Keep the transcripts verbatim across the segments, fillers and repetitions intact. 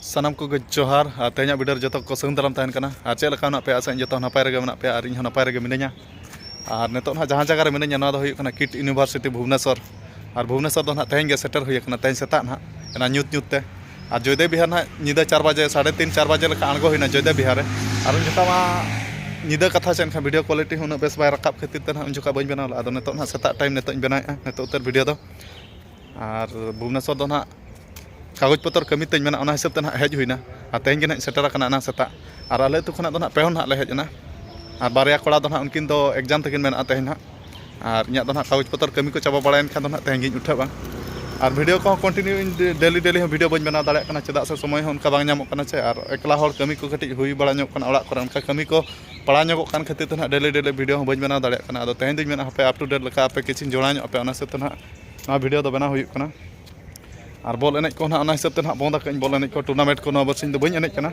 ᱥᱟᱱᱟᱢ ᱠᱚᱜᱮ ᱡᱚᱦᱟᱨ᱾ ᱟᱨ ᱛᱮᱦᱮᱧᱟᱜ ᱵᱷᱤᱰᱤᱭᱳ ᱨᱮ ᱡᱚᱛᱚ ᱠᱚ ᱥᱟᱹᱜᱩᱱ ᱫᱟᱨᱟᱢ ᱛᱟᱦᱮᱱ ᱠᱟᱱᱟ᱾ ᱟᱨ ᱪᱮᱫ ᱞᱮᱠᱟ ᱢᱮᱱᱟᱜ ᱯᱮᱭᱟ? ᱟᱥᱟᱧ ᱡᱚᱛᱚ ᱱᱟᱯᱟᱭ ᱨᱮᱜᱮ ᱢᱮᱱᱟᱜ ᱯᱮᱭᱟ ᱟᱨ ᱤᱧ ᱦᱚᱸ ᱱᱟᱯᱟᱭ ᱨᱮᱜᱮ ᱢᱤᱱᱟᱹᱧᱟ᱾ ᱟᱨ ᱱᱤᱛᱚᱜ ᱱᱟᱦᱟᱜ ᱡᱟᱦᱟᱸ ᱡᱟᱭᱜᱟ ᱨᱮ ᱢᱤᱱᱟᱹᱧᱟ, ᱱᱚᱣᱟ ᱫᱚ ᱦᱩᱭᱩᱜ ᱠᱟᱱᱟ ᱠᱤᱴ ᱤᱭᱩᱱᱤᱵᱷᱟᱨᱥᱤᱴᱤ ᱵᱷᱩᱵᱽᱱᱮᱥᱚᱨ᱾ ᱟᱨ ᱵᱷᱩᱵᱽᱱᱮᱥᱚᱨ ᱫᱚ ᱱᱟᱦᱟᱜ ᱛᱮᱦᱮᱧ ᱜᱮ ᱥᱮᱴᱮᱨ ᱦᱩᱭ ᱟᱠᱟᱱᱟ, ᱛᱮᱦᱮᱧ ᱥᱮᱛᱟᱜ ᱱᱟᱦᱟᱜ, ᱮᱱᱟ ᱧᱩᱛ ᱧᱩᱛ ᱛᱮ᱾ ᱟᱨ ᱡᱚᱭᱫᱮᱵ ᱵᱤᱦᱟᱨ ᱱᱟᱦᱟᱜ ᱧᱤᱫᱟᱹ ᱪᱟᱨ ᱵᱟᱡᱮ, ᱥᱟᱲᱮ ᱛᱤᱱ ᱪᱟᱨ ᱵᱟᱡᱮ ᱞᱮᱠᱟ ᱟᱬᱜᱚ ᱦᱩᱭᱱᱟ ᱡᱚᱭᱫᱮᱵ ᱵᱤᱦᱟᱨ ᱨᱮ᱾ ᱟᱨ ᱩᱱ ᱡᱚᱠᱷᱟ ᱢᱟ ᱧᱤᱫᱟᱹ ᱠᱟᱛᱷᱟ ᱪᱮ ᱮᱱᱠᱷᱟᱱ ᱵᱷᱤᱰᱤᱭᱳ ᱠᱣᱟᱞᱤᱴᱤ ᱦᱚᱸ ᱩᱱᱟᱹᱜ ᱵᱮᱥ ᱵᱟᱭ ᱨᱟᱠᱟᱵ ᱠᱷᱟᱹᱛᱤᱨ ᱛᱮ ᱱᱟᱦᱟᱜ ᱩᱱ ᱡᱚᱠᱷᱟ ᱵᱟᱹᱧ ᱵᱮᱱᱟᱣ ᱞᱮᱫᱼᱟ᱾ ᱟᱫᱚ ᱱᱤᱛᱚᱜ ᱱᱟᱦᱟᱜ ᱥᱮᱛᱟᱜ ᱴᱟᱭᱤᱢ ᱱᱤᱛᱚᱜ ᱤᱧ ᱵᱮᱱᱟᱣᱮᱫᱼᱟ, ᱱᱤᱛᱚᱜ ᱩᱛᱟᱹᱨ ᱵᱷᱤᱰᱤᱭᱳ ᱫᱚ᱾ ᱟᱨ ᱵᱷᱩᱵᱽᱱᱮᱥᱚᱨ ᱫᱚ ᱱᱟᱦᱟᱜ ᱠᱟᱜᱚᱡᱽ ᱯᱚᱛᱚᱨ ᱠᱟᱹᱢᱤ ᱛᱮᱧ ᱢᱮᱱᱟᱜᱼᱟ, ᱚᱱᱟ ᱦᱤᱥᱟᱹᱵ ᱛᱮ ᱱᱟᱦᱟᱜ ᱦᱮᱡ ᱦᱩᱭᱱᱟ᱾ ᱟᱨ ᱛᱮᱦᱮᱧ ᱜᱮ ᱱᱟᱦᱟᱜ ᱤᱧ ᱥᱮᱴᱮᱨ ᱟᱠᱟᱱᱟ ᱮᱱᱟᱝ ᱥᱮᱛᱟᱜ᱾ ᱟᱨ ᱟᱞᱮ ᱟᱹᱛᱩ ᱠᱷᱚᱱᱟᱜ ᱫᱚ ᱱᱟᱦᱟᱜ ᱯᱮ ᱦᱚᱲ ᱱᱟᱦᱟᱜ ᱞᱮ ᱦᱮᱡ ᱮᱱᱟ᱾ ᱟᱨ ᱵᱟᱨᱭᱟ ᱠᱚᱲᱟ ᱫᱚ ᱱᱟᱦᱟᱜ ᱩᱱᱠᱤᱱ ᱫᱚ ᱮᱠᱡᱟᱢ ᱛᱟᱹᱠᱤᱱ ᱢᱮᱱᱟᱜᱼᱟ ᱛᱮᱦᱮᱧ ᱱᱟᱦᱟᱜ᱾ ᱟᱨ ᱤᱧᱟᱹᱜ ᱫᱚ ᱱᱟᱦᱟᱜ ᱠᱟᱜᱚᱡᱽ ᱯᱚᱛᱚᱨ ᱠᱟᱹᱢᱤ ᱠᱚ ᱪᱟᱵᱟ ᱵᱟᱲᱟᱭᱮᱱ ᱠᱷᱟᱱ ᱫᱚ ᱱᱟᱦᱟᱜ ᱛᱮᱦᱮᱧ ᱜᱤᱧ ᱩᱴᱷᱟᱹᱜᱼᱟ᱾ ᱟᱨ ᱵᱷᱤᱰᱤᱭᱳ ᱠᱚᱦᱚᱸ ᱠᱚᱱᱴᱤᱱᱤᱭᱩ ᱤᱧ ᱰᱮᱞᱤ ᱰᱮᱞᱤ ᱦᱚᱸ ᱵᱷᱤᱰᱤᱭᱳ ᱵᱟᱹᱧ ᱵᱮᱱᱟᱣ ᱫᱟᱲᱮᱭᱟᱜ ᱠᱟᱱᱟ, ᱪᱮᱫᱟᱜ ᱥᱮ ᱥᱚᱢᱚᱭ ᱦᱚᱸ ᱚᱱᱠᱟ ᱵᱟᱝ ᱧᱟᱢᱚᱜ ᱠᱟᱱᱟ ᱪᱮ᱾ ᱟᱨ ᱮᱠᱞᱟ ᱦᱚᱲ ᱠᱟᱹᱢᱤ ᱠᱚ ᱠᱟᱹᱴᱤᱡ ᱦᱩᱭ ᱵᱟᱲᱟ ᱧᱚᱜ ᱠᱟᱱᱟ ᱚᱲᱟᱜ ᱠᱚᱨᱮ, ᱚᱱᱠᱟ ᱠᱟᱹᱢᱤ ᱠᱚ ᱯᱟᱲᱟᱣ ᱧᱚᱜᱚᱜ ᱠᱟᱱ ᱠᱷᱟᱹᱛᱤᱨ ᱛᱮ ᱱᱟᱦᱟᱜ ᱰᱮᱞᱤ ᱰᱮᱞᱤ ᱵᱷᱤᱰᱤᱭᱳ ᱦᱚᱸ ᱵᱟᱹᱧ ᱵᱮᱱᱟᱣ ᱫᱟᱲᱮᱭᱟᱜ ᱠᱟᱱᱟ᱾ ᱟᱫᱚ ᱛᱮᱦᱮᱧ ᱫᱚᱧ ᱢᱮᱱᱟ ᱦᱟᱯᱮ ᱟᱯ ᱴᱩ ᱰᱮᱴ ᱞᱮᱠᱟ ᱟᱯᱮ ᱠᱤᱪᱷᱩᱧ ᱡᱚᱲᱟᱣ ᱧᱚᱜ ᱟᱯᱮ, ᱚᱱᱟ ᱦᱤᱥᱟᱹᱵ ᱛᱮ ᱱᱟᱦᱟᱜ ᱱᱚᱣᱟ ᱵᱷᱤᱰᱤᱭᱳ ᱫᱚ ᱵᱮᱱᱟᱣ ᱦᱩᱭᱩᱜ ᱠᱟᱱᱟ᱾ ᱟᱨ ᱵᱚᱞ ᱮᱱᱮᱡ ᱠᱚ ᱱᱟᱦᱟᱜ ᱚᱱᱟ ᱦᱤᱥᱟᱹᱵ ᱛᱮ ᱱᱟᱦᱟᱜ ᱵᱚᱱᱫ ᱟᱠᱟᱫᱟᱹᱧ, ᱵᱚᱞ ᱮᱱᱮᱡ ᱠᱚ ᱴᱩᱨᱱᱟᱢᱮᱱᱴ ᱠᱚ ᱱᱚᱣᱟ ᱵᱟᱨᱥᱤᱧ ᱫᱚ ᱵᱟᱹᱧ ᱮᱱᱮᱡ ᱠᱟᱱᱟ᱾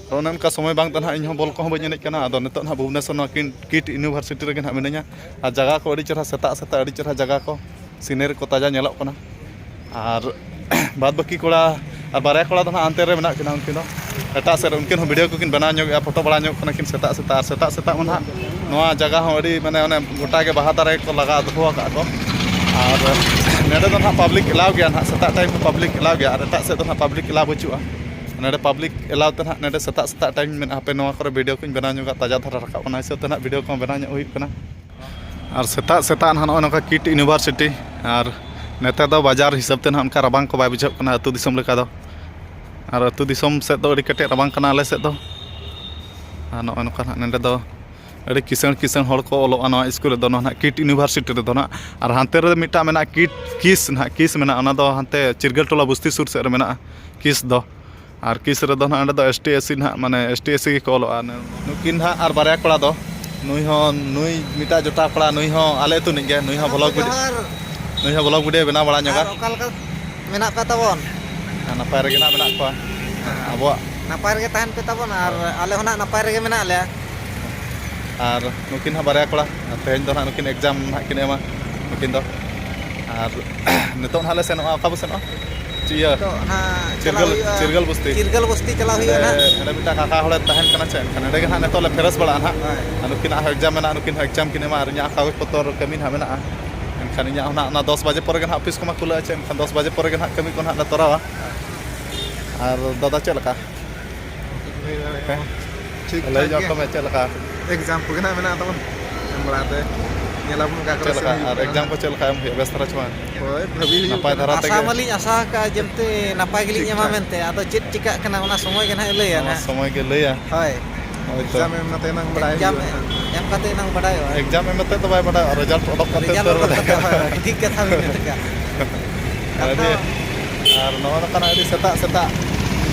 ᱟᱨ ᱚᱱᱮ ᱚᱱᱠᱟ ᱥᱚᱢᱚᱭ ᱵᱟᱝ ᱛᱮ ᱱᱟᱦᱟᱜ ᱤᱧ ᱦᱚᱸ ᱵᱚᱞ ᱠᱚᱦᱚᱸ ᱵᱟᱹᱧ ᱮᱱᱮᱡ ᱠᱟᱱᱟ᱾ ᱟᱫᱚ ᱱᱤᱛᱚᱜ ᱱᱟᱦᱟᱜ ᱵᱷᱩᱵᱽᱱᱮᱥᱚᱨ ᱱᱚᱣᱟ ᱠᱤᱱ ᱠᱤᱴ ᱤᱭᱩᱱᱤᱵᱷᱟᱨᱥᱤᱴᱤ ᱨᱮᱜᱮ ᱱᱟᱦᱟᱜ ᱢᱤᱱᱟᱹᱧᱟ᱾ ᱟᱨ ᱡᱟᱭᱜᱟ ᱠᱚ ᱟᱹᱰᱤ ᱪᱮᱦᱨᱟ, ᱥᱮᱛᱟᱜ ᱥᱮᱛᱟᱜ ᱟᱹᱰᱤ ᱪᱮᱦᱨᱟ ᱡᱟᱭᱜᱟ ᱠᱚ, ᱥᱤᱱᱟᱨᱤ ᱠᱚ ᱛᱟᱡᱟ ᱧᱮᱞᱚᱜ ᱠᱟᱱᱟ᱾ ᱟᱨ ᱵᱟᱫᱽ ᱵᱟᱹᱠᱤ ᱠᱚᱲᱟ, ᱟᱨ ᱵᱟᱨᱭᱟ ᱠᱚᱲᱟ ᱫᱚ ᱱᱟᱦᱟᱜ ᱦᱟᱱᱛᱮ ᱨᱮ ᱢᱮᱱᱟᱜ ᱠᱤᱱᱟ, ᱩᱱᱠᱤᱱ ᱫᱚ ᱮᱴᱟᱜ ᱥᱮᱫ ᱨᱮ, ᱩᱱᱠᱤᱱ ᱦᱚᱸ ᱵᱷᱤᱰᱤᱭᱳ ᱠᱚᱠᱤᱱ ᱵᱮᱱᱟᱣ ᱧᱚᱜ ᱮᱫᱼᱟ, ᱯᱷᱳᱴᱳ ᱵᱟᱲᱟ ᱧᱚᱜ ᱠᱟᱱᱟ ᱠᱤᱱ ᱥᱮᱛᱟᱜ ᱥᱮᱛᱟᱜ᱾ ᱟᱨ ᱥᱮᱛᱟᱜ ᱥᱮᱛᱟᱜ ᱢᱟ ᱱᱟᱦᱟᱜ ᱱᱚᱣᱟ ᱡᱟᱭᱜᱟ ᱦᱚᱸ ᱟᱹᱰᱤ, ᱢᱟᱱᱮ, ᱚᱱᱮ ᱜᱚᱴᱟ ᱜᱮ ᱵᱟᱦᱟ ᱫᱟᱨᱮ ᱠᱚ ᱞᱟᱜᱟᱣ ᱫᱚᱦᱚ ᱟᱠᱟᱫ ᱠᱚ᱾ ᱟᱨ ᱱᱚᱰᱮ ᱫᱚ ᱱᱟᱦᱟᱜ ᱯᱟᱵᱽᱞᱤᱠ ᱮᱞᱟᱣ ᱜᱮᱭᱟ ᱱᱟᱦᱟᱜ, ᱥᱮᱛᱟᱜ ᱴᱟᱭᱤᱢ ᱦᱚᱸ ᱯᱟᱵᱽᱞᱤᱠ ᱮᱞᱟᱣ ᱜᱮᱭᱟ, ᱟᱨ ᱮᱴᱟᱜ ᱥᱮᱫ ᱫᱚ ᱱᱟᱦᱟᱜ ᱯᱟᱵᱽᱞᱤᱠ ᱮᱞᱟᱣ ᱵᱟᱹᱪᱩᱜᱼᱟ᱾ ᱱᱚᱰᱮ ᱯᱟᱵᱽᱞᱤᱠ ᱮᱞᱟᱣ ᱛᱮ ᱱᱟᱦᱟᱜ ᱱᱚᱰᱮ ᱥᱮᱛᱟᱜ ᱥᱮᱛᱟᱜ ᱴᱟᱭᱤᱢ ᱢᱮᱱᱟᱜᱼᱟ, ᱦᱟᱯᱮ ᱱᱚᱣᱟ ᱠᱚᱨᱮ ᱵᱷᱤᱰᱤᱭᱳ ᱠᱚᱧ ᱵᱮᱱᱟᱣ ᱧᱚᱜᱟ, ᱛᱟᱡᱟ ᱫᱷᱟᱨᱟ ᱨᱟᱠᱟᱵ ᱠᱟᱱᱟ ᱦᱤᱥᱟᱹᱵ ᱛᱮ ᱱᱟᱦᱟᱜ ᱵᱷᱤᱰᱤᱭᱳ ᱠᱚᱦᱚᱸ ᱵᱮᱱᱟᱣ ᱧᱚᱜ ᱦᱩᱭᱩᱜ ᱠᱟᱱᱟ᱾ ᱟᱨ ᱥᱮᱛᱟᱜ ᱥᱮᱛᱟᱜ ᱱᱟᱦᱟᱜ ᱱᱚᱜᱼᱚᱭ ᱱᱚᱝᱠᱟ ᱠᱤᱴ ᱤᱭᱩᱱᱤᱵᱷᱟᱨᱥᱤᱴᱤ, ᱟᱨ ᱱᱮᱛᱟᱨ ᱫᱚ ᱵᱟᱡᱟᱨ ᱦᱤᱥᱟᱹᱵ ᱛᱮ ᱱᱟᱦᱟᱜ ᱚᱱᱠᱟ ᱨᱟᱵᱟᱝ ᱠᱚ ᱵᱟᱭ ᱵᱩᱡᱷᱟᱹᱜ ᱠᱟᱱᱟ ᱟᱹᱛᱩ ᱫᱤᱥᱚᱢ ᱞᱮᱠᱟ ᱫᱚ᱾ ᱟᱨ ᱟᱹᱛᱩ ᱫᱤᱥᱚᱢ ᱥᱮᱫ ᱫᱚ ᱟᱹᱰᱤ ᱠᱮᱴᱮᱡ ᱨᱟᱵᱟᱝ ᱠᱟᱱᱟ ᱟᱞᱮ ᱥᱮᱫ ᱫᱚ᱾ ᱟᱨ ᱱᱚᱜᱼᱚᱭ ᱱᱚᱝᱠᱟ ᱱᱟᱦᱟᱜ ᱱᱚᱰᱮ ᱫᱚ ᱟᱹᱰᱤ ᱠᱤᱥᱟᱹᱬ ᱠᱤᱥᱟᱹᱬ ᱦᱚᱲ ᱠᱚ ᱚᱞᱚᱜᱼᱟ ᱱᱚᱣᱟ ᱥᱠᱩᱞ ᱨᱮᱫᱚ, ᱱᱚᱣᱟ ᱱᱟᱦᱟᱜ ᱠᱤᱴ ᱤᱭᱩᱱᱤᱵᱷᱟᱨᱥᱤᱴᱤ ᱨᱮᱫᱚ ᱱᱟᱦᱟᱜ᱾ ᱟᱨ ᱦᱟᱱᱛᱮ ᱨᱮ ᱢᱤᱫᱴᱟᱝ ᱢᱮᱱᱟᱜᱼᱟ ᱠᱤᱴ, ᱠᱤᱥ ᱱᱟᱦᱟᱜ, ᱠᱤᱥ ᱢᱮᱱᱟᱜᱼᱟ, ᱚᱱᱟ ᱫᱚ ᱦᱟᱱᱛᱮ ᱪᱤᱨᱜᱟᱹᱞ ᱴᱚᱞᱟ ᱵᱚᱥᱛᱤ ᱥᱩᱨ ᱥᱮᱫ ᱨᱮ ᱢᱮᱱᱟᱜᱼᱟ ᱠᱤᱥ ᱫᱚ᱾ ᱟᱨ ᱠᱤᱥ ᱨᱮᱫᱚ ᱱᱟᱦᱟᱜ ᱚᱸᱰᱮ ᱫᱚ ᱮᱥ ᱴᱤ, ᱮᱥ ᱥᱤ ᱱᱟᱦᱟᱜ, ᱢᱟᱱᱮ, ᱮᱥ ᱴᱤ, ᱮᱥ ᱥᱤ ᱜᱮᱠᱚ ᱚᱞᱚᱜᱼᱟ᱾ ᱱᱩᱠᱤᱱ ᱱᱟᱦᱟᱜ ᱟᱨ ᱵᱟᱨᱭᱟ ᱠᱚᱲᱟ ᱫᱚ, ᱱᱩᱭ ᱦᱚᱸ, ᱱᱩᱭ ᱢᱤᱫᱴᱟᱜ ᱡᱚᱴᱟᱣ ᱠᱚᱲᱟ, ᱱᱩᱭ ᱦᱚᱸ ᱟᱞᱮ ᱟᱹᱛᱩ ᱨᱤᱱᱤᱡ ᱜᱮ, ᱱᱩᱭ ᱦᱚᱸ ᱵᱞᱚᱠ ᱵᱤᱰᱤ-, ᱡᱚᱦᱟᱨ᱾ ᱱᱩᱭ ᱦᱚᱸ ᱵᱞᱚᱠ ᱵᱷᱤᱰᱤᱭᱳ ᱵᱮᱱᱟᱣ ᱵᱟᱲᱟ ᱧᱚᱜᱟ᱾ ᱟᱨ ᱚᱠᱟ ᱞᱮᱠᱟ ᱢᱮᱱᱟᱜ ᱯᱮ ᱛᱟᱵᱚᱱ? ᱟᱨ ᱱᱟᱯᱟᱭ ᱨᱮᱜᱮ ᱱᱟᱦᱟᱜ ᱢᱮᱱᱟᱜ ᱠᱚᱣᱟ᱾ ᱟᱵᱚᱣᱟᱜ ᱱᱟᱯᱟᱭ ᱨᱮᱜᱮ ᱛᱟᱦᱮᱱ ᱯᱮ ᱛᱟᱵᱚᱱ, ᱟᱨ ᱟᱞᱮ ᱦᱚᱸ ᱱᱟᱦᱟᱜ ᱱᱟᱯᱟᱭ ᱨᱮᱜᱮ ᱢᱮᱱᱟᱜ ᱞᱮᱭᱟ᱾ ᱟᱨ ᱱᱩᱠᱤᱱ ᱦᱚᱸ ᱵᱟᱨᱭᱟ ᱠᱚᱲᱟ, ᱛᱮᱦᱮᱧ ᱫᱚ ᱱᱟᱦᱟᱜ ᱱᱩᱠᱤᱱ ᱮᱠᱡᱟᱢ ᱱᱟᱦᱟᱜ ᱠᱤᱱ ᱮᱢᱟ ᱱᱩᱠᱤᱱ ᱫᱚ᱾ ᱟᱨ ᱱᱤᱛᱚᱜ ᱱᱟᱦᱟᱜ ᱞᱮ ᱥᱮᱱᱚᱜᱼᱟ᱾ ᱚᱠᱟ ᱵᱚ ᱥᱮᱱᱚᱜᱼᱟ? ᱤᱭᱟᱹ, ᱱᱤᱛᱚᱜ ᱱᱟᱦᱟᱜ ᱪᱟᱞᱟᱣ ᱪᱤᱨᱜᱟᱹᱞ, ᱦᱩᱭᱩᱜᱼᱟ᱾ ᱪᱤᱨᱜᱟᱹᱞ ᱵᱚᱥᱛᱤ᱾ ᱪᱤᱨᱜᱟᱹᱞ ᱵᱚᱥᱛᱤ ᱪᱟᱞᱟᱣ ᱦᱩᱭᱩᱜᱼᱟ ᱱᱟᱦᱟᱜ᱾ ᱚᱸᱰᱮ ᱢᱤᱫᱴᱟᱝ ᱠᱟᱠᱟ ᱦᱚᱲᱮ ᱛᱟᱦᱮᱱ ᱠᱟᱱᱟ ᱪᱮ, ᱮᱱᱠᱷᱟᱱ ᱚᱸᱰᱮ ᱜᱮ ᱱᱟᱦᱟᱜ ᱱᱤᱛᱚᱜ ᱞᱮ ᱯᱷᱮᱨᱮᱥ ᱵᱟᱲᱟᱜᱼᱟ ᱱᱟᱦᱟᱜ᱾ ᱦᱳᱭ᱾ ᱟᱨ ᱱᱩᱠᱤᱱᱟᱜ ᱦᱚᱸ ᱮᱠᱡᱟᱢ ᱢᱮᱱᱟᱜᱼᱟ, ᱱᱩᱠᱤᱱ ᱦᱚᱸ ᱮᱠᱡᱟᱢ ᱠᱤᱱ ᱮᱢᱟ, ᱟᱨ ᱤᱧᱟᱹᱜ ᱠᱟᱜᱚᱡᱽ ᱯᱚᱛᱚᱨ ᱠᱟᱹᱢᱤ ᱱᱟᱦᱟᱜ ᱢᱮᱱᱟᱜᱼᱟ᱾ ᱮᱱᱠᱷᱟᱱ ᱤᱧᱟᱹᱜ ᱦᱚᱸ ᱱᱟᱦᱟᱜ ᱚᱱᱟ ᱫᱚᱥ ᱵᱟᱡᱮ ᱯᱚᱨᱮ ᱜᱮ ᱱᱟᱦᱟᱜ ᱚᱯᱷᱤᱥ ᱠᱚᱢᱟ ᱠᱷᱩᱞᱟᱹᱜᱼᱟ ᱪᱮ, ᱮᱱᱠᱷᱟᱱ ᱫᱚᱥ ᱵᱟᱡᱮ ᱯᱚᱨᱮ ᱜᱮ ᱱᱟᱦᱟᱜ ᱠᱟᱹᱢᱤ ᱠᱚ ᱱᱟᱦᱟᱜ ᱞᱮ ᱛᱚᱨᱟᱣᱟ᱾ ᱟᱨ ᱫᱟᱫᱟ ᱪᱮᱫ ᱞᱮᱠᱟ? ᱴᱷᱤᱠ ᱞᱟᱹᱭ ᱴᱷᱟᱠ ᱧᱚᱜ ᱜᱮ᱾ ᱠᱚᱢᱮ ᱪᱮᱫ ᱞᱮᱠᱟ? ᱮᱠᱡᱟᱢ ᱠᱚᱜᱮ ᱱᱟᱦᱟᱜ ᱢᱮᱱᱟᱜ ᱛᱟᱵᱚᱱ, ᱮᱢ ᱵᱟᱲᱟ ᱛᱮ ᱧᱮᱞ ᱟᱵᱚᱱ ᱚᱠᱟ ᱠᱚᱨᱮ ᱪᱮᱫ ᱥᱮᱱ ᱞᱮᱠᱟ? ᱦᱩᱭᱩᱜ ᱟᱨ ᱠᱟᱱᱟ ᱮᱠᱡᱟᱢ ᱱᱟᱦᱟᱜ᱾ ᱠᱚ ᱪᱮᱫ ᱞᱮᱠᱟ ᱮᱢ ᱦᱩᱭᱩᱜᱼᱟ? ᱵᱮᱥ ᱫᱷᱟᱨᱟ ᱪᱮ ᱵᱟᱝ? ᱦᱳᱭ, ᱵᱷᱟᱹᱜᱤ ᱦᱩᱭᱩᱜ ᱱᱟᱯᱟᱭ ᱠᱟᱱᱟ᱾ ᱫᱷᱟᱨᱟ ᱟᱥᱟ ᱛᱮᱜᱮ? ᱢᱟᱞᱤᱧ ᱟᱥᱟ ᱟᱠᱟᱫᱼᱟ ᱡᱮ ᱱᱟᱯᱟᱭ ᱜᱮᱞᱤᱧ ᱴᱷᱤᱠ ᱮᱢᱟ ᱴᱷᱟᱠ᱾ ᱢᱮᱱᱛᱮ, ᱟᱫᱚ ᱪᱮᱫ ᱪᱤᱠᱟᱹᱜ ᱠᱟᱱᱟ ᱚᱱᱟ ᱥᱚᱢᱚᱭ ᱜᱮ ᱱᱟᱦᱟᱜ ᱮ ᱞᱟᱹᱭᱟ ᱚᱱᱟ ᱱᱟᱦᱟᱜ᱾ ᱥᱚᱢᱚᱭ ᱜᱮ ᱞᱟᱹᱭᱟ᱾ ᱦᱳᱭ᱾ ᱦᱳᱭ ᱛᱚ᱾ ᱮᱠᱡᱟᱢ ᱮᱢ ᱠᱟᱛᱮ ᱮᱱᱟᱝ ᱵᱟᱲᱟᱭ ᱮᱠᱡᱟᱢ ᱦᱩᱭᱩᱜᱼᱟ ᱱᱟᱦᱟᱜ᱾ ᱮᱢ ᱠᱟᱛᱮ ᱮᱱᱟᱝ ᱵᱟᱰᱟᱭᱚᱜᱼᱟ᱾ ᱮᱠᱡᱟᱢ ᱮᱢ ᱠᱟᱛᱮ ᱫᱚ ᱵᱟᱭ ᱵᱟᱰᱟᱭᱚᱜᱼᱟ, ᱨᱮᱡᱟᱞᱴ ᱚᱰᱚᱠ ᱠᱟᱛᱮ ᱨᱮᱡᱟᱞᱴ ᱩᱛᱟᱹᱨ ᱚᱰᱚᱠ ᱵᱟᱰᱟᱭᱚᱜᱼᱟ᱾ ᱠᱟᱛᱮ, ᱦᱳᱭ, ᱴᱷᱤᱠ ᱠᱟᱛᱷᱟ ᱵᱤᱱ ᱢᱮᱱ ᱠᱟᱜᱼᱟ᱾ ᱟᱹᱰᱤ, ᱟᱨ ᱱᱚᱣᱟ ᱫᱚ ᱠᱟᱱᱟ ᱟᱹᱰᱤ ᱥᱮᱛᱟᱜ ᱥᱮᱛᱟᱜ᱾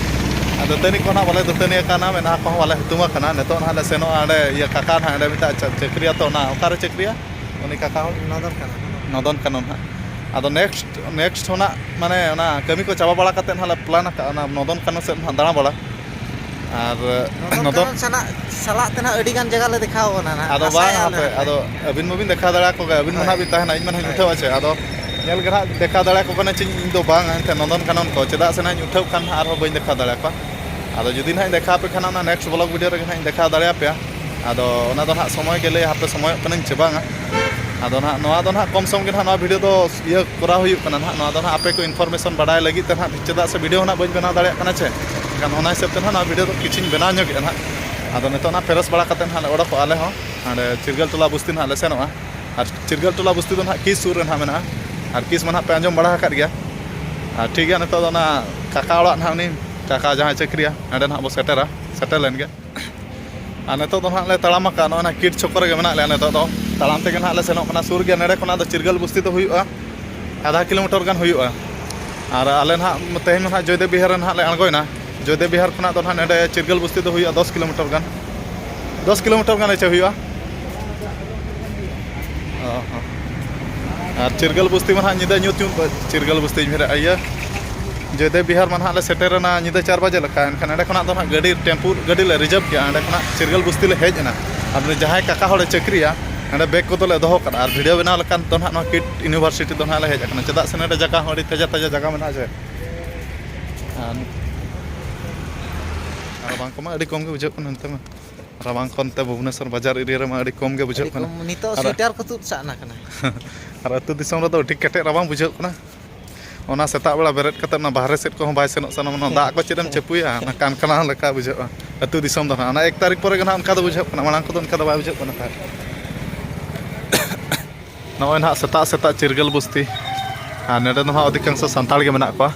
ᱟᱨ ᱫᱟᱹᱛᱟᱹᱱᱤ ᱠᱚ ᱱᱟᱦᱟᱜ ᱵᱟᱞᱮ ᱫᱟᱹᱛᱟᱹᱱᱤ ᱟᱠᱟᱱᱟ, ᱢᱮᱫᱦᱟ ᱠᱚᱦᱚᱸ ᱵᱟᱞᱮ ᱦᱩᱛᱩᱢ ᱟᱠᱟᱱᱟ᱾ ᱱᱤᱛᱚᱜ ᱱᱟᱦᱟᱜ ᱞᱮ ᱥᱮᱱᱚᱜᱼᱟ ᱚᱸᱰᱮ, ᱤᱭᱟᱹ, ᱠᱟᱠᱟ ᱱᱟᱦᱟᱜ ᱚᱸᱰᱮ ᱢᱤᱫᱴᱟᱝ ᱪᱟ-, ᱪᱟᱹᱠᱨᱤᱭᱟ ᱛᱚ, ᱚᱱᱟ ᱚᱠᱟᱨᱮ ᱪᱟᱹᱠᱨᱤᱭᱟ? ᱩᱱᱤ ᱠᱟᱠᱟ ᱦᱚᱲ? ᱱᱚᱫᱚᱱ ᱠᱟᱱᱟ᱾ ᱱᱚᱫᱚᱱ ᱠᱟᱱᱚᱱ ᱱᱟᱦᱟᱜ᱾ ᱟᱫᱚ ᱱᱮᱠᱥᱴ, ᱱᱮᱠᱥᱴ ᱦᱚᱸ ᱱᱟᱦᱟᱜ ᱢᱟᱱᱮ ᱚᱱᱟ ᱠᱟᱹᱢᱤ ᱠᱚ ᱪᱟᱵᱟ ᱵᱟᱲᱟ ᱠᱟᱛᱮᱫ ᱱᱟᱦᱟᱜ ᱞᱮ ᱯᱞᱟᱱ ᱟᱠᱟᱫᱼᱟ ᱚᱱᱟ ᱱᱚᱫᱚᱱ ᱠᱟᱱᱚᱱ ᱥᱮᱫ ᱱᱟᱦᱟᱜ ᱫᱟᱬᱟ ᱵᱟᱲᱟ᱾ ᱟᱨ ᱱᱚᱫᱚᱱ ᱱᱚᱫᱚᱱ ᱠᱟᱱᱚᱱ ᱥᱟᱞᱟᱜ, ᱥᱟᱞᱟᱜ ᱛᱮ ᱱᱟᱦᱟᱜ ᱟᱹᱰᱤ ᱜᱟᱱ ᱡᱟᱭᱜᱟ ᱞᱮ ᱫᱮᱠᱷᱟᱣ ᱠᱟᱱᱟ ᱱᱟᱦᱟᱜ᱾ ᱟᱫᱚ ᱵᱟᱝ ᱟᱥᱟᱭᱮᱫᱼᱟ ᱞᱮ ᱦᱟᱯᱮ, ᱱᱟᱦᱟᱜ᱾ ᱟᱫᱚ ᱟᱹᱵᱤᱱ ᱢᱟᱵᱤᱱ ᱫᱮᱠᱷᱟᱣ ᱫᱟᱲᱮᱭᱟᱠᱚ ᱜᱮᱭᱟ, ᱟᱹᱵᱤᱱ ᱢᱟ ᱦᱳᱭ᱾ ᱱᱟᱦᱟᱜ ᱵᱤᱱ ᱛᱟᱦᱮᱱᱟ, ᱤᱧ ᱢᱟ ᱱᱟᱦᱟᱜ ᱤᱧ ᱦᱳᱭ᱾ ᱩᱴᱷᱟᱹᱣᱟ ᱪᱮ? ᱟᱫᱚ ᱧᱮᱞ ᱜᱮ ᱱᱟᱦᱟᱜ ᱫᱮᱠᱷᱟᱣ ᱫᱟᱲᱮᱭᱟᱠᱚ ᱠᱟᱱᱟ ᱪᱮ ᱤᱧ ᱫᱚ ᱵᱟᱝ, ᱮᱱᱛᱮ ᱱᱚᱫᱚᱱ ᱠᱟᱱᱚᱱ ᱠᱚ, ᱪᱮᱫᱟᱜ ᱥᱮ ᱱᱟᱦᱟᱜ ᱤᱧ ᱩᱴᱷᱟᱹᱣ ᱠᱷᱟᱱ ᱱᱟᱦᱟᱜ ᱟᱨᱦᱚᱸ ᱵᱟᱹᱧ ᱫᱮᱠᱷᱟᱣ ᱫᱟᱲᱮᱭᱟᱠᱚᱣᱟ᱾ ᱟᱫᱚ ᱡᱩᱫᱤ ᱱᱟᱦᱟᱜ ᱤᱧ ᱫᱮᱠᱷᱟᱣ ᱟᱯᱮ ᱠᱷᱟᱱ ᱚᱱᱟ ᱱᱮᱠᱥᱴ ᱵᱞᱚᱜ ᱵᱷᱤᱰᱤᱭᱳ ᱨᱮ ᱱᱟᱦᱟᱜ ᱤᱧ ᱫᱮᱠᱷᱟᱣ ᱫᱟᱲᱮᱭᱟᱯᱮᱭᱟ᱾ ᱟᱫᱚ ᱚᱱᱟ ᱫᱚ ᱱᱟᱦᱟᱜ ᱥᱚᱢᱚᱭ ᱜᱮ ᱞᱟᱹᱭᱟ ᱦᱟᱯᱮ ᱥᱚᱢᱚᱭᱚᱜ ᱠᱟᱹᱱᱟᱹᱧ ᱪᱮ ᱵᱟᱝᱟ᱾ ᱟᱫᱚ ᱱᱟᱦᱟᱜ ᱱᱚᱣᱟ ᱫᱚ ᱱᱟᱦᱟᱜ ᱠᱚᱢ ᱥᱚᱢ ᱜᱮ ᱱᱟᱦᱟᱜ ᱱᱚᱣᱟ ᱵᱷᱤᱰᱤᱭᱳ ᱫᱚ ᱤᱭᱟᱹ ᱠᱚᱨᱟᱣ ᱦᱩᱭᱩᱜ ᱠᱟᱱᱟ ᱱᱟᱦᱟᱜ᱾ ᱱᱚᱣᱟ ᱫᱚ ᱱᱟᱦᱟᱜ ᱟᱯᱮ ᱠᱚ ᱤᱱᱯᱷᱚᱨᱢᱮᱥᱚᱱ ᱵᱟᱰᱟᱭ ᱞᱟᱹᱜᱤᱫ ᱛᱮ ᱱᱟᱦᱟᱜ, ᱪᱮᱫᱟᱜ ᱥᱮ ᱵᱷᱤᱰᱤᱭᱳ ᱦᱚᱸ ᱱᱟᱦᱟᱜ ᱵᱟᱹᱧ ᱵᱮᱱᱟᱣ ᱫᱟᱲᱮᱭᱟᱜ ᱠᱟᱱᱟ ᱪᱮ᱾ ᱮᱱᱠᱷᱟᱱ ᱚᱱᱟ ᱦᱤᱥᱟᱹᱵ ᱛᱮ ᱱᱟᱦᱟᱜ ᱱᱚᱣᱟ ᱵᱷᱤᱰᱤᱭᱳ ᱫᱚ ᱠᱤᱪᱷᱩᱧ ᱵᱮᱱᱟᱣ ᱧᱚᱜᱮᱜᱼᱟ ᱱᱟᱦᱟᱜ᱾ ᱟᱫᱚ ᱱᱤᱛᱚᱜ ᱱᱟᱦᱟᱜ ᱯᱷᱮᱨᱮᱥ ᱵᱟᱲᱟ ᱠᱟᱛᱮ ᱱᱟᱦᱟᱜ ᱞᱮ ᱚᱰᱚᱠᱚᱜᱼᱟ ᱟᱞᱮ ᱦᱚᱸ᱾ ᱦᱟᱸᱰᱮ ᱪᱤᱨᱜᱟᱹᱞ ᱴᱚᱞᱟ ᱵᱚᱥᱛᱤ ᱱᱟᱦᱟᱜ ᱞᱮ ᱥᱮᱱᱚᱜᱼᱟ᱾ ᱟᱨ ᱪᱤᱨᱜᱟᱹᱞ ᱴᱚᱞᱟ ᱵᱚᱥᱛᱤ ᱫᱚ ᱱᱟᱦᱟᱜ ᱠᱤᱥ ᱥᱩᱨ ᱨᱮ ᱱᱟᱦᱟᱜ ᱢᱮᱱᱟᱜᱼᱟ᱾ ᱟᱨ ᱠᱤᱥ ᱢᱟ ᱱᱟᱦᱟᱜ ᱯᱮ ᱟᱸᱡᱚᱢ ᱵᱟᱲᱟ ᱟᱠᱟᱫ ᱜᱮᱭᱟ᱾ ᱟᱨ ᱴᱷᱤᱠ ᱜᱮᱭᱟ, ᱱᱤᱛᱚᱜ ᱫᱚ ᱚᱱᱟ ᱠᱟᱠᱟ ᱚᱲᱟᱜ ᱱᱟᱦᱟᱜ, ᱩᱱᱤ ᱠᱟᱠᱟ ᱡᱟᱦᱟᱸᱭ ᱪᱟᱹᱠᱨᱤᱭᱟ, ᱚᱸᱰᱮ ᱱᱟᱦᱟᱜ ᱵᱚ ᱥᱮᱴᱮᱨᱟ, ᱥᱮᱴᱮᱨ ᱞᱮᱱ ᱜᱮ᱾ ᱟᱨ ᱱᱤᱛᱚᱜ ᱫᱚ ᱱᱟᱦᱟᱜ ᱞᱮ ᱛᱟᱲᱟᱢ ᱟᱠᱟᱫ, ᱱᱚᱜᱼᱚᱭ ᱱᱟᱦᱟᱜ ᱠᱤᱴ ᱪᱷᱚᱠᱚ ᱨᱮᱜᱮ ᱢᱮᱱᱟᱜ ᱞᱮᱭᱟ ᱱᱤᱛᱚᱜ ᱫᱚ᱾ ᱛᱟᱲᱟᱢ ᱛᱮᱜᱮ ᱱᱟᱦᱟᱜ ᱞᱮ ᱥᱮᱱᱚᱜ ᱠᱟᱱᱟ᱾ ᱥᱩᱨ ᱜᱮᱭᱟ, ᱱᱚᱰᱮ ᱠᱷᱚᱱᱟᱜ ᱫᱚ ᱪᱤᱨᱜᱟᱹᱞ ᱵᱚᱥᱛᱤ ᱫᱚ ᱦᱩᱭᱩᱜᱼᱟ ᱟᱫᱷᱟ ᱠᱤᱞᱳᱢᱤᱴᱟᱨ ᱜᱟᱱ ᱦᱩᱭᱩᱜᱼᱟ᱾ ᱟᱨ ᱟᱞᱮ ᱱᱟᱦᱟᱜ ᱛᱮᱦᱮᱧ ᱢᱟ ᱱᱟᱦᱟᱜ ᱡᱚᱭᱫᱮᱵ ᱵᱤᱦᱟᱨ ᱨᱮ ᱱᱟᱦᱟᱜ ᱞᱮ ᱟᱬᱜᱚᱭᱮᱱᱟ᱾ ᱡᱚᱭᱫᱮᱵ ᱵᱤᱦᱟᱨ ᱠᱷᱚᱱᱟᱜ ᱫᱚ ᱱᱟᱦᱟᱜ ᱱᱚᱰᱮ ᱪᱤᱨᱜᱟᱹᱞ ᱵᱚᱥᱛᱤ ᱫᱚ ᱦᱩᱭᱩᱜᱼᱟ ᱫᱚᱥ ᱠᱤᱞᱳᱢᱤᱴᱟᱨ ᱜᱟᱱ᱾ ᱫᱚᱥ ᱠᱤᱞᱳᱢᱤᱴᱟᱨ ᱜᱟᱱ ᱦᱚᱪᱚ ᱦᱩᱭᱩᱜᱼᱟ᱾ ᱚ ᱦᱚᱸ᱾ ᱟᱨ ᱪᱤᱨᱜᱟᱹᱞ ᱵᱚᱥᱛᱤ ᱢᱟ ᱱᱟᱦᱟᱜ ᱧᱤᱫᱟᱹ ᱧᱩᱛ ᱧᱩᱛ, ᱪᱤᱨᱜᱟᱹᱞ ᱵᱚᱥᱛᱤᱧ ᱢᱮᱱᱮᱫᱼᱟ, ᱤᱭᱟᱹ, ᱡᱚᱭᱫᱮᱵ ᱵᱤᱦᱟᱨ ᱢᱟ ᱱᱟᱦᱟᱜ ᱞᱮ ᱥᱮᱴᱮᱨᱮᱱᱟ ᱧᱤᱫᱟᱹ ᱪᱟᱨ ᱵᱟᱡᱮ ᱞᱮᱠᱟ᱾ ᱮᱱᱠᱷᱟᱱ ᱚᱸᱰᱮ ᱠᱷᱚᱱᱟᱜ ᱫᱚ ᱱᱟᱦᱟᱜ ᱜᱟᱹᱰᱤ, ᱴᱮᱢᱯᱩ ᱜᱟᱹᱰᱤ ᱞᱮ ᱨᱤᱡᱟᱨᱵᱷ ᱠᱮᱜᱼᱟ, ᱚᱸᱰᱮ ᱠᱷᱚᱱᱟᱜ ᱪᱤᱨᱜᱟᱹᱞ ᱵᱚᱥᱛᱤ ᱞᱮ ᱦᱮᱡ ᱮᱱᱟ᱾ ᱟᱨ ᱱᱩᱭ ᱡᱟᱦᱟᱸᱭ ᱠᱟᱠᱟ ᱦᱚᱲᱮ ᱪᱟᱹᱠᱨᱤᱭᱟ, ᱚᱸᱰᱮ ᱵᱮᱜᱽ ᱠᱚᱫᱚ ᱞᱮ ᱫᱚᱦᱚ ᱠᱟᱫᱟ᱾ ᱟᱨ ᱵᱷᱤᱰᱤᱭᱳ ᱵᱮᱱᱟᱣ ᱞᱮᱠᱟᱱ ᱫᱚ ᱱᱟᱦᱟᱜ ᱱᱚᱣᱟ ᱠᱤᱴ ᱤᱭᱩᱱᱤᱵᱷᱟᱨᱥᱤᱴᱤ ᱫᱚ ᱱᱟᱦᱟᱜ ᱞᱮ ᱦᱮᱡ ᱟᱠᱟᱱᱟ᱾ ᱪᱮᱫᱟᱜ ᱥᱮ ᱱᱚᱰᱮ ᱡᱟᱭᱜᱟ ᱦᱚᱸ ᱟᱹᱰᱤ ᱛᱟᱡᱟ ᱛᱟᱡᱟ ᱡᱟᱭᱜᱟ ᱢᱮᱱᱟᱜᱼᱟ ᱥᱮ᱾ ᱟᱨ ᱨᱟᱵᱟᱝ ᱠᱚᱢᱟ ᱟᱹᱰᱤ ᱠᱚᱢ ᱜᱮ ᱵᱩᱡᱷᱟᱹᱜ ᱠᱟᱱᱟ ᱱᱚᱱᱛᱮ ᱢᱟ᱾ ᱨᱟᱵᱟᱝ ᱠᱚ ᱱᱚᱛᱮ ᱵᱷᱩᱵᱽᱱᱮᱥᱚᱨ ᱵᱟᱡᱟᱨ ᱮᱨᱤᱭᱟ ᱨᱮᱢᱟ ᱟᱹᱰᱤ ᱠᱚᱢ ᱜᱮ ᱵᱩᱡᱷᱟᱹᱜ ᱟᱹᱰᱤ ᱠᱟᱱᱟ᱾ ᱠᱚᱢ, ᱱᱤᱛᱚᱜ ᱟᱨ ᱥᱩᱭᱮᱴᱟᱨ ᱠᱚ ᱛᱩᱫ ᱥᱟᱜᱱᱟ ᱠᱟᱱᱟ᱾ ᱟᱨ ᱟᱹᱛᱩ ᱫᱤᱥᱚᱢ ᱨᱮᱫᱚ ᱟᱹᱰᱤ ᱠᱮᱴᱮᱡ ᱨᱟᱵᱟᱝ ᱵᱩᱡᱷᱟᱹᱜ ᱠᱟᱱᱟ᱾ ᱚᱱᱟ ᱥᱮᱛᱟᱜ ᱵᱮᱲᱟ ᱵᱮᱨᱮᱫ ᱠᱟᱛᱮ ᱚᱱᱟ ᱵᱟᱦᱨᱮ ᱥᱮᱫ ᱠᱚᱦᱚᱸ ᱵᱟᱭ ᱥᱮᱱᱚᱜ ᱥᱟᱱᱟ, ᱚᱱᱟ ᱫᱟᱜ ᱠᱚ ᱪᱮᱫ ᱮᱢ ᱪᱟᱯᱩᱭᱟ, ᱚᱱᱟ ᱠᱟᱱᱠᱟᱱᱟᱣ ᱞᱮᱠᱟ ᱵᱩᱡᱷᱟᱹᱜᱼᱟ᱾ ᱟᱹᱛᱩ ᱫᱤᱥᱚᱢ ᱫᱚ ᱱᱟᱦᱟᱜ ᱚᱱᱟ ᱮᱠ ᱛᱟᱹᱨᱤᱠᱷ ᱯᱚᱨᱮ ᱜᱮ ᱱᱟᱦᱟᱜ ᱚᱱᱠᱟ ᱫᱚ ᱵᱩᱡᱷᱟᱹᱜ ᱠᱟᱱᱟ, ᱢᱟᱲᱟᱝ ᱠᱚᱫᱚ ᱚᱱᱠᱟ ᱫᱚ ᱵᱟᱭ ᱵᱩᱡᱷᱟᱹᱜ ᱠᱟᱱᱟ ᱛᱟᱦᱮᱸᱫ᱾ ᱱᱚᱜᱼᱚᱭ ᱱᱟᱦᱟᱜ ᱥᱮᱛᱟᱜ ᱥᱮᱛᱟᱜ ᱪᱤᱨᱜᱟᱹᱞ ᱵᱚᱥᱛᱤ, ᱟᱨ ᱱᱚᱰᱮ ᱫᱚ ᱱᱟᱦᱟᱜ ᱚᱫᱷᱤᱠᱟᱝᱥᱚ ᱥᱟᱱᱛᱟᱲ ᱜᱮ ᱢᱮᱱᱟᱜ ᱠᱚᱣᱟ᱾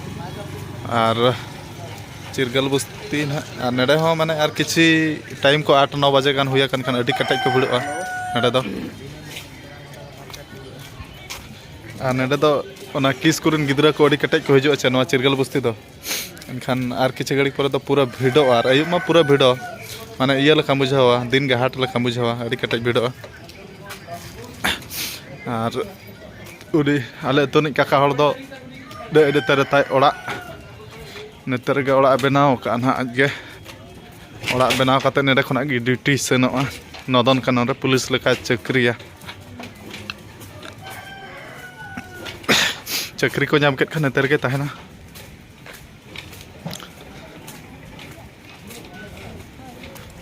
ᱟᱨ ᱪᱤᱨᱜᱟᱹᱞ ᱵᱚᱥᱛᱤ ᱱᱟᱦᱟᱜ, ᱟᱨ ᱱᱚᱰᱮ ᱦᱚᱸ ᱢᱟᱱᱮ ᱟᱨ ᱠᱤᱪᱷᱤ ᱴᱟᱭᱤᱢ ᱠᱚ ᱟᱴ ᱱᱚ ᱵᱟᱡᱮ ᱜᱟᱱ ᱦᱩᱭ ᱟᱠᱟᱱ ᱠᱷᱟᱱ ᱟᱹᱰᱤ ᱠᱮᱴᱮᱡ ᱠᱚ ᱵᱷᱤᱲᱚᱜᱼᱟ ᱱᱚᱰᱮ ᱫᱚ᱾ ᱟᱨ ᱱᱚᱰᱮ ᱫᱚ ᱚᱱᱟ ᱠᱤᱥ ᱠᱚᱨᱮᱱ ᱜᱤᱫᱽᱨᱟᱹ ᱠᱚ ᱟᱹᱰᱤ ᱠᱮᱴᱮᱡ ᱠᱚ ᱦᱤᱡᱩᱜᱼᱟ ᱪᱮ ᱱᱚᱣᱟ ᱪᱤᱨᱜᱟᱹᱞ ᱵᱚᱥᱛᱤ ᱫᱚ᱾ ᱮᱱᱠᱷᱟᱱ ᱟᱨ ᱠᱤᱪᱷᱩ ᱜᱷᱟᱹᱲᱤᱡ ᱯᱚᱨᱮ ᱫᱚ ᱯᱩᱨᱟᱹ ᱵᱷᱤᱲᱚᱜᱼᱟ, ᱟᱨ ᱟᱹᱭᱩᱵ ᱢᱟ ᱯᱩᱨᱟᱹ ᱵᱷᱤᱲᱚᱜ, ᱢᱟᱱᱮ ᱤᱭᱟᱹ ᱞᱮᱠᱟᱢ ᱵᱩᱡᱷᱟᱹᱣᱟ, ᱫᱤᱱ ᱜᱮ ᱦᱟᱴ ᱞᱮᱠᱟᱢ ᱵᱩᱡᱷᱟᱹᱣᱟ, ᱟᱹᱰᱤ ᱠᱮᱴᱮᱡ ᱵᱷᱤᱲᱚᱜᱼᱟ᱾ ᱟᱨ ᱩᱱᱤ ᱟᱞᱮ ᱟᱹᱛᱩ ᱨᱤᱱᱤᱡ ᱠᱟᱠᱟ ᱦᱚᱲ ᱫᱚ ᱟᱹᱰᱤ ᱟᱹᱰᱤ ᱛᱟᱨᱮ ᱛᱟᱭ ᱚᱲᱟᱜ, ᱱᱚᱛᱮ ᱨᱮᱜᱮ ᱚᱲᱟᱜ ᱮ ᱵᱮᱱᱟᱣ ᱟᱠᱟᱫᱼᱟ ᱱᱟᱦᱟᱜ ᱟᱡ ᱜᱮ᱾ ᱚᱲᱟᱜ ᱵᱮᱱᱟᱣ ᱠᱟᱛᱮ ᱱᱚᱸᱰᱮ ᱠᱷᱚᱱᱟᱜ ᱜᱮ ᱰᱤᱭᱩᱴᱤ ᱥᱮᱱᱚᱜᱼᱟ, ᱱᱚᱫᱚᱱ ᱠᱟᱱᱚᱱ ᱨᱮ ᱯᱩᱞᱤᱥ ᱞᱮᱠᱟᱭ ᱪᱟᱹᱠᱨᱤᱭᱟ᱾ ᱪᱟᱹᱠᱨᱤ ᱠᱚ ᱧᱟᱢ ᱠᱮᱫ ᱠᱷᱟᱱ ᱱᱚᱛᱮ ᱨᱮᱜᱮ ᱛᱟᱦᱮᱱᱟ᱾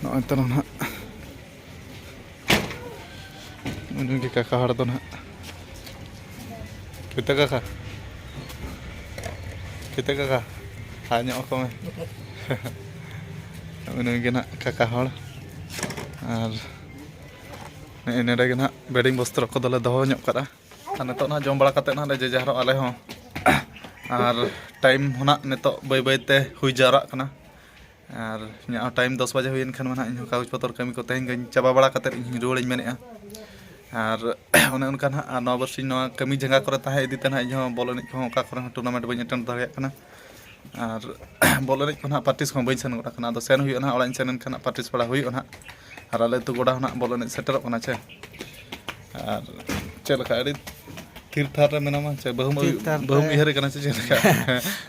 ᱱᱚᱜᱼᱚᱭ ᱛᱟᱞᱟᱝ ᱱᱟᱦᱟᱜ ᱩᱱᱤ ᱜᱮ ᱠᱟᱠᱟ ᱦᱚᱲ ᱫᱚ ᱱᱟᱦᱟᱜ᱾ ᱠᱤᱛᱟᱹ ᱠᱟᱠᱟ, ᱠᱤᱛᱟᱹ ᱠᱟᱠᱟ, ᱦᱟᱭ ᱧᱚᱜ ᱟᱠᱚ ᱢᱮ᱾ ᱩᱱᱤ ᱜᱮ ᱱᱟᱦᱟᱜ ᱠᱟᱠᱟ ᱦᱚᱲ᱾ ᱟᱨ ᱱᱮᱜᱼᱮ ᱱᱚᱰᱮ ᱜᱮ ᱱᱟᱦᱟᱜ ᱵᱮᱰᱤᱝ ᱵᱚᱥᱛᱨᱚ ᱠᱚᱫᱚᱞᱮ ᱫᱚᱦᱚ ᱧᱚᱜ ᱠᱟᱜᱼᱟ᱾ ᱟᱨ ᱱᱤᱛᱚᱜ ᱱᱟᱦᱟᱜ ᱡᱚᱢ ᱵᱟᱲᱟ ᱠᱟᱛᱮᱫ ᱱᱟᱦᱟᱜ ᱞᱮ ᱡᱮ ᱡᱟᱦᱟᱨᱚᱜᱼᱟ ᱟᱞᱮ ᱦᱚᱸ᱾ ᱟᱨ ᱴᱟᱭᱤᱢ ᱦᱚᱸ ᱱᱟᱦᱟᱜ ᱱᱤᱛᱚᱜ ᱵᱟᱹᱭ ᱵᱟᱹᱭ ᱛᱮ ᱦᱩᱭ ᱡᱟᱣᱨᱟᱜ ᱠᱟᱱᱟ᱾ ᱟᱨ ᱤᱧᱟᱹᱜ ᱦᱚᱸ ᱴᱟᱭᱤᱢ ᱫᱚᱥ ᱵᱟᱡᱮ ᱦᱩᱭᱮᱱ ᱠᱷᱟᱱ ᱢᱟ ᱱᱟᱦᱟᱜ ᱤᱧ ᱦᱚᱸ ᱠᱟᱜᱚᱡᱽ ᱯᱚᱛᱚᱨ ᱠᱟᱹᱢᱤ ᱠᱚ ᱛᱮᱦᱮᱧ ᱜᱟᱧ ᱪᱟᱵᱟ ᱵᱟᱲᱟ ᱠᱟᱛᱮᱫ ᱤᱧ ᱨᱩᱣᱟᱹᱲᱤᱧ ᱢᱮᱱᱮᱫᱼᱟ᱾ ᱟᱨ ᱚᱱᱮ ᱚᱱᱠᱟ ᱱᱟᱦᱟᱜ, ᱟᱨ ᱱᱚᱣᱟ ᱵᱟᱨᱥᱤᱧ ᱱᱚᱣᱟ ᱠᱟᱹᱢᱤ ᱡᱟᱸᱜᱟ ᱠᱚᱨᱮ ᱛᱟᱦᱮᱸ ᱤᱫᱤ ᱛᱮ ᱱᱟᱦᱟᱜ ᱤᱧ ᱦᱚᱸ ᱵᱚᱞ ᱮᱱᱮᱡ ᱠᱚᱦᱚᱸ ᱚᱠᱟ ᱠᱚᱨᱮ ᱦᱚᱸ ᱴᱩᱨᱱᱟᱢᱮᱱᱴ ᱵᱟᱹᱧ ᱮᱴᱮᱱᱰ ᱫᱟᱲᱮᱭᱟᱜ ᱠᱟᱱᱟ᱾ ᱟᱨ ᱵᱚᱞ ᱮᱱᱮᱡ ᱠᱚ ᱱᱟᱦᱟᱜ ᱯᱨᱮᱠᱴᱤᱥ ᱠᱚᱦᱚᱸ ᱵᱟᱹᱧ ᱥᱮᱱ ᱜᱚᱫ ᱟᱠᱟᱱᱟ᱾ ᱟᱫᱚ ᱥᱮᱱ ᱦᱩᱭᱩᱜᱼᱟ ᱱᱟᱦᱟᱜ, ᱚᱲᱟᱜ ᱤᱧ ᱥᱮᱱ ᱞᱮᱱᱠᱷᱟᱱ ᱱᱟᱦᱟᱜ ᱯᱨᱮᱠᱴᱤᱥ ᱵᱟᱲᱟ ᱦᱩᱭᱩᱜᱼᱟ ᱱᱟᱦᱟᱜ᱾ ᱟᱨ ᱟᱞᱮ ᱟᱹᱛᱩ ᱜᱚᱰᱟ ᱦᱚᱸ ᱱᱟᱦᱟᱜ ᱵᱚᱞ ᱮᱱᱮᱡ ᱥᱮᱴᱮᱨᱚᱜ ᱠᱟᱱᱟ ᱪᱮ᱾ ᱟᱨ ᱪᱮᱫ ᱞᱮᱠᱟ ᱟᱹᱰᱤ ᱛᱷᱤᱨ ᱛᱷᱟᱨ ᱨᱮ ᱢᱮᱱᱟᱢᱟ ᱪᱮ? ᱵᱟᱹᱦᱩᱢ ᱛᱷᱤᱨ ᱛᱷᱟᱨ ᱵᱟᱹᱦᱩᱢ ᱨᱮ᱾ ᱩᱭᱦᱟᱹᱨᱮ ᱠᱟᱱᱟ ᱪᱮ ᱪᱮᱫ ᱞᱮᱠᱟ?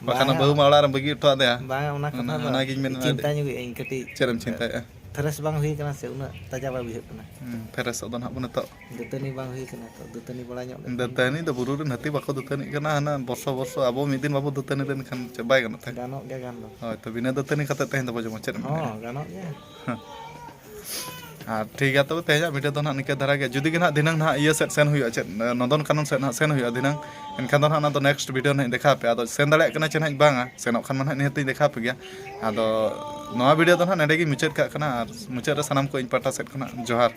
ᱵᱟᱠᱷᱟᱱ ᱵᱟᱝᱟ᱾ ᱵᱟᱹᱦᱩ ᱢᱟ ᱚᱲᱟᱜ ᱨᱮᱢ ᱵᱟᱹᱜᱤ ᱦᱚᱴᱚ ᱟᱫᱮᱭᱟ᱾ ᱵᱟᱝᱟ, ᱚᱱᱟ ᱠᱟᱛᱷᱟ ᱚᱱᱟ-, ᱫᱚ ᱚᱱᱟᱜᱤᱧ ᱢᱮᱱ ᱮᱫᱟ᱾ ᱪᱤᱱᱛᱟᱹ ᱧᱚᱜ ᱟᱹᱧ ᱠᱟᱹᱴᱤᱡ᱾ ᱪᱮᱫ ᱮᱢ ᱪᱤᱱᱛᱟᱹᱭᱮᱫᱼᱟ? ᱯᱷᱨᱮᱥ ᱵᱟᱝ ᱦᱩᱭ ᱠᱟᱱᱟ ᱥᱮ, ᱩᱱᱟᱹᱜ ᱛᱟᱡᱟ ᱵᱟᱭ ᱵᱩᱡᱷᱟᱹᱜ ᱠᱟᱱᱟ᱾ ᱦᱩᱸ, ᱯᱷᱨᱮᱥᱚᱜ ᱫᱚ ᱱᱟᱦᱟᱜ ᱵᱚᱱ ᱱᱤᱛᱚᱜ᱾ ᱫᱟᱹᱛᱟᱹᱱᱤ ᱵᱟᱝ ᱦᱩᱭ ᱠᱟᱱᱟ ᱛᱚ, ᱫᱟᱹᱛᱟᱹᱱᱤ ᱵᱟᱲᱟ ᱧᱚᱜ ᱞᱮᱱᱠᱷᱟᱱ᱾ ᱫᱟᱹᱛᱟᱹᱱᱤ ᱫᱚ ᱵᱩᱨᱩ ᱨᱮᱱ ᱦᱟᱹᱛᱤ ᱵᱟᱠᱚ ᱫᱟᱹᱛᱟᱹᱱᱤᱜ ᱠᱟᱱᱟ, ᱦᱟᱱᱟ ᱵᱚᱨᱥᱚ ᱵᱚᱨᱥᱚ ᱟᱵᱚ ᱢᱤᱫ ᱫᱤᱱ ᱵᱟᱵᱚ ᱫᱟᱹᱛᱟᱹᱱᱤ ᱞᱮᱱᱠᱷᱟᱱ ᱪᱮᱫ ᱵᱟᱭ ᱜᱟᱱᱚᱜ ᱛᱟᱦᱮᱸᱫ? ᱜᱟᱱᱚᱜ ᱜᱮᱭᱟ ᱜᱟᱱ ᱫᱚ᱾ ᱦᱳᱭ, ᱛᱚ ᱵᱤᱱᱟᱹ ᱫᱟᱹᱛᱟᱹᱱᱤ ᱠᱟᱛᱮ ᱛᱮᱦᱮᱧ ᱫᱚᱵᱚ ᱡᱚᱢᱟ, ᱪᱮᱫ ᱮᱢ ᱢᱮᱱᱮᱫᱼᱟ? ᱦᱚᱸ, ᱜᱟᱱᱚᱜ ᱜᱮᱭᱟ᱾ ᱟᱨ ᱴᱷᱤᱠ ᱜᱮᱭᱟ, ᱛᱚᱵᱮ ᱛᱮᱦᱮᱧᱟᱜ ᱵᱷᱤᱰᱤᱭᱳ ᱫᱚ ᱱᱟᱦᱟᱜ ᱱᱤᱝᱠᱟᱹ ᱫᱷᱟᱨᱟ ᱜᱮ᱾ ᱡᱩᱫᱤ ᱜᱮ ᱱᱟᱦᱟᱜ ᱫᱷᱤᱱᱟᱹᱝ ᱱᱟᱦᱟᱜ ᱤᱭᱟᱹ ᱥᱮᱫ ᱥᱮᱱ ᱦᱩᱭᱩᱜᱼᱟ, ᱪᱮᱫ ᱱᱚᱱᱫᱚᱱ ᱠᱟᱱᱚᱱ ᱥᱮᱫ ᱱᱟᱦᱟᱜ ᱥᱮᱱ ᱦᱩᱭᱩᱜᱼᱟ ᱫᱷᱤᱱᱟᱹᱝ, ᱮᱱᱠᱷᱟᱱ ᱫᱚ ᱱᱟᱦᱟᱜ ᱚᱱᱟ ᱫᱚ ᱱᱮᱠᱥᱴ ᱵᱷᱤᱰᱤᱭᱳ ᱱᱟᱦᱟᱜ ᱤᱧ ᱫᱮᱠᱷᱟᱣ ᱟᱯᱮᱭᱟ᱾ ᱟᱫᱚ ᱥᱮᱱ ᱫᱟᱲᱮᱭᱟᱜ ᱠᱟᱱᱟ ᱪᱮ ᱱᱟᱦᱟᱜ ᱵᱟᱝᱟ, ᱥᱮᱱᱚᱜ ᱠᱷᱟᱱ ᱢᱟ ᱱᱟᱦᱟᱜ ᱱᱤᱦᱟᱹᱛ ᱤᱧ ᱫᱮᱠᱷᱟᱣ ᱟᱯᱮ ᱜᱮᱭᱟ᱾ ᱟᱫᱚ ᱱᱚᱣᱟ ᱵᱷᱤᱰᱤᱭᱳ ᱫᱚ ᱱᱟᱦᱟᱜ ᱱᱚᱸᱰᱮ ᱜᱤᱧ ᱢᱩᱪᱟᱹᱫ ᱠᱟᱜ ᱠᱟᱱᱟ, ᱟᱨ ᱢᱩᱪᱟᱹᱫ ᱨᱮ ᱥᱟᱱᱟᱢ ᱠᱚ ᱤᱧ ᱯᱟᱦᱴᱟ ᱥᱮᱫ ᱠᱷᱚᱱᱟᱜ ᱡᱚᱦᱟᱨ᱾